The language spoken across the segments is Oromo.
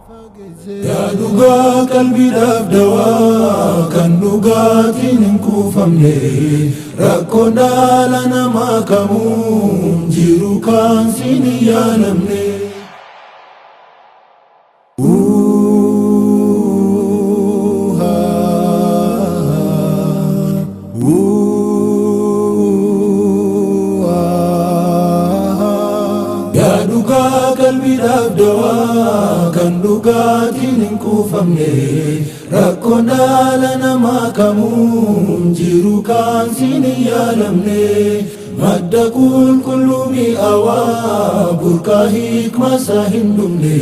Yaa dhugaa qalbiidhaaf dawaa kan dhugaatiin hin kuufamne, rakkoon dhala namaa kamuu jiru kaan siin hin yaalamne. Yaa dhugaa qalbiidhaaf dawaa kan dhugaatiin hin kuufamne, rakkoon dhala namaa kamuu jiru kaan siin hin yaalamne. Madda qulqulluu mi'aawaa, burqaa hikmasaa hin dhumne,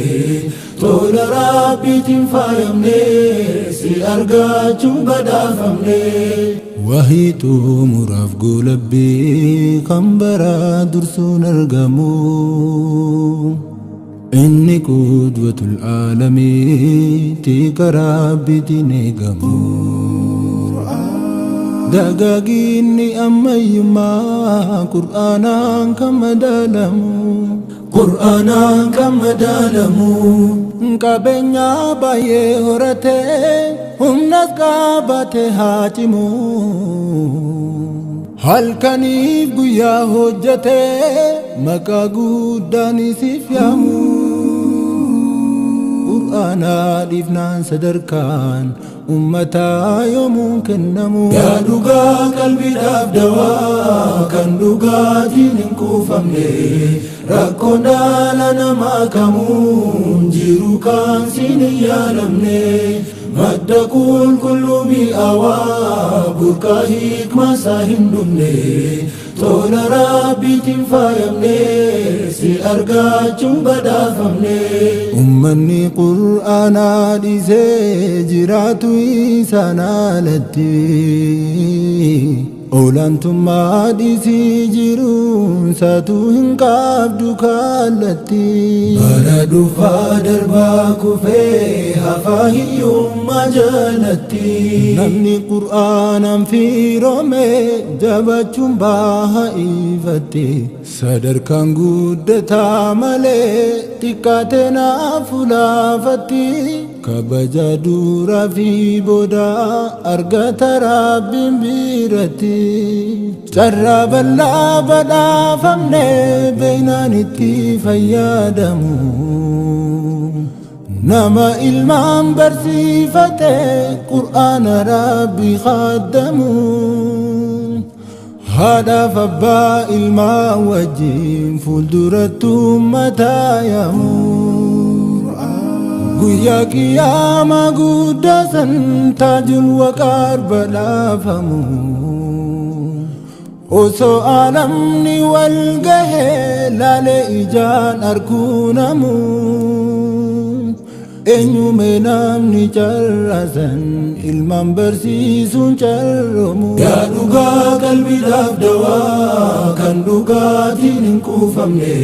tola Rabbiitiin faayamne, si argachuun badhaafamne. Wahii xumuraaf goolabbii kan baraa dursuun argamu. Inni qudwatul aalamii tika Rabbiitiin eegamu. Dagaaginni ammayyummaa Qur'aanaan kan madaalamu. Qur'aanaan kan madaalamu. Qabeenya baay'ee horatee humnas qabaate haa cimu. Halkaniif guyyaa hojjetee maqaa guddaan isiif yaamu. Qur'aanaa dhiifnaan sadarkaan ummataa yoomuun kennamu. Yaa dhugaa qalbiidhaaf dawaa kan dhugaatiin hin kuufamne, rakkoon dhala namaa kamuu jiru kaan siin hin yaalamne. Madda qulqulluu mi'aawaa, burqaa hikmasaa hin dhumne, tola Rabbiitiin faayamne, si argachuun badhaafamne. Ummanni Qur'aanaa dhiisee jiraatu isaan alatti. Olaantummaa dhiisii jiruun saatu hin qabdu kallatti. Bara dhufaa darbaa kufee hafaa hiyyummaa jalatti. Namni Qur'aanaan firoome jabachuun baha ifatti. Sadarkaan guddataa malee xiqqaatee naaf laafatti. Kabaja duraa fi booda argata Rabbiin biratti. Carraa bal'aa badhaafamne beeynaan itti fayyadamu. Nama ilmaan barsiifate Qur'aana Rabbi khaddamu. Haadhaaf abbaa ilmaa wajjin fuulduratti uummataa yaamu. Guyyaa qiyaamaa guddaa san taajul waqaar badhaafamu. Osoo alamni wal gahee laalee ijaan arguu namu. Eenyume namni carraasan ilmaan barsiisuun carroomu? Yaa dhugaa qalbiidhaaf dawaa kan dhugaatiin hin kuufamne,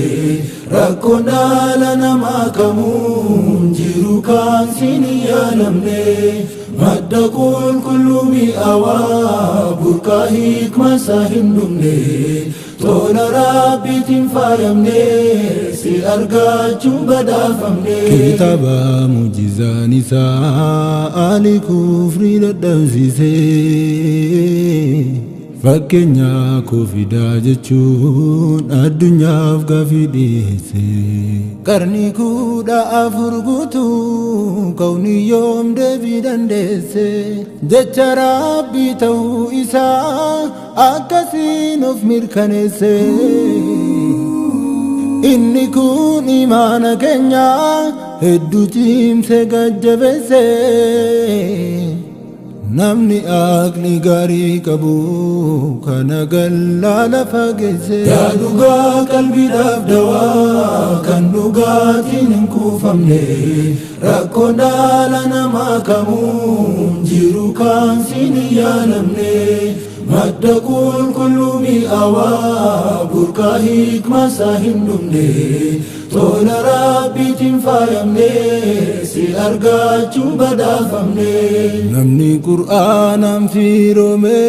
rakkoon dhala namaa kamuu jiru kaan siin hin yaalamne. Madda qulqulluu mi'aawaa, burqaa hikmasaa hin dhumne, tola Rabbiitiin faayamne, si argachuun badhaafamne. Kitaaba muujizaan isaa ali kufrii dadhabsiisee, fakkeenya koo fidaa jechuun addunyaaf gaafii dhiyeesse. Qarni 14 guutuu kawni yoom deebii dandeesse, jecha Rabbii ta'uu isaa akkasiin of mirkaneesse. Inni kun imaana keenya hedduu cimse gajjabeesse. Namni aqli gaarii qabu kana gallaa lafa geesse. Yaa dhugaa qalbiidhaaf dawaa kan dhugaatiin hin kuufamne, rakkoon dhala namaa kamuu jiru kaan siin hin yaalamne. Madda qulqulluu mi'aawaa, burqaa hikmasaa hin dhumne, tola Rabbiitiin faayamne, si argachuun badhaafamne. Namni Qur'aanaan firoome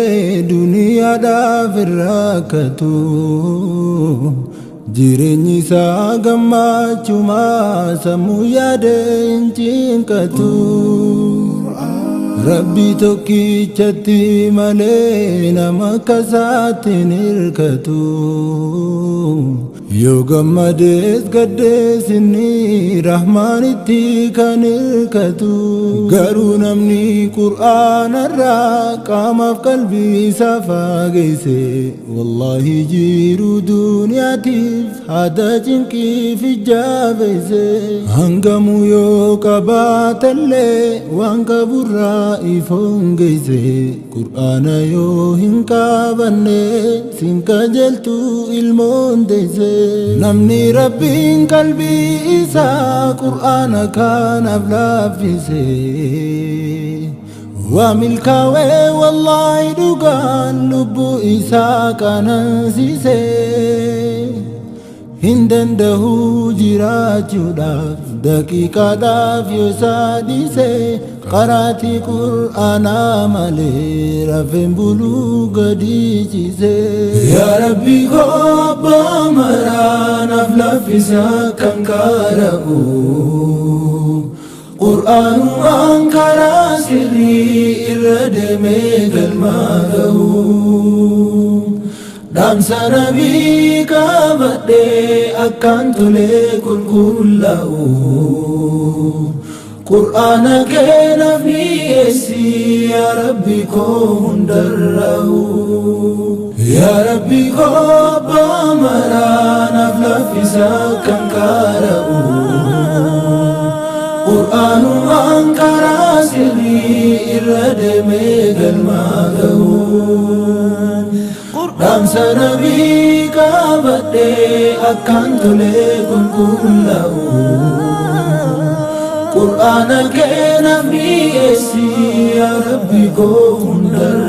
duniyaadhaaf hin rakkatu. Jireenyi isaa gammachumaa sammuu yaadee hin cinqatu. Rabbi tokkichatti malee nama akkasaatti hin hirkatu. Yoo gammadees gaddees inni Rahmaanitti kan hirkatu. Garuu namni Qur'aanarraa qaamaaf qalbii isaa fageesse, wallaahi jiru duniyaatiif haada cinqiif ijaabeesse. Hangamuu yoo qabaatellee waan qaburraa ifoon geesse, Qur'aana yoo hin qabanne sin qajeeltu ilmoon deesse. Namni Rabbiin qalbii isaa Qur'aana kanaaf laaffise, waa milkaa'ee wallaahi dhugaan lubbuu isaa qanansiise. Hin danda'u jiraachuudhaaf daqiiqaadhaaf yoo isaa dhiise, qaraatii Qur'aanaa malee rafeen buluu gadi ciise. Yaa Rabbi koo abbaa maraa, naaf laaffisa kan qara'u. Qur'aanumaan karaa sirrii irra deemee galmaa ga'u. Dhaamsa Nabii qabadhee akkaan tolee qulqullaa'u. Qur'aana kee naaf dhiyeessi, yaa Rabbi koo hundarraa'u. Yaa Rabbi koo abbaa maraa, naaf laaffisa kan qara'u. Qur'aanumaan karaa sirrii irra deemee galmaa ga'u. Dhaamsa Nabii qabadhee akkaan tolee qulqullaa'u. Qur'aana kee naaf dhiyeessi, yaa Rabbi koo hundarraa'u.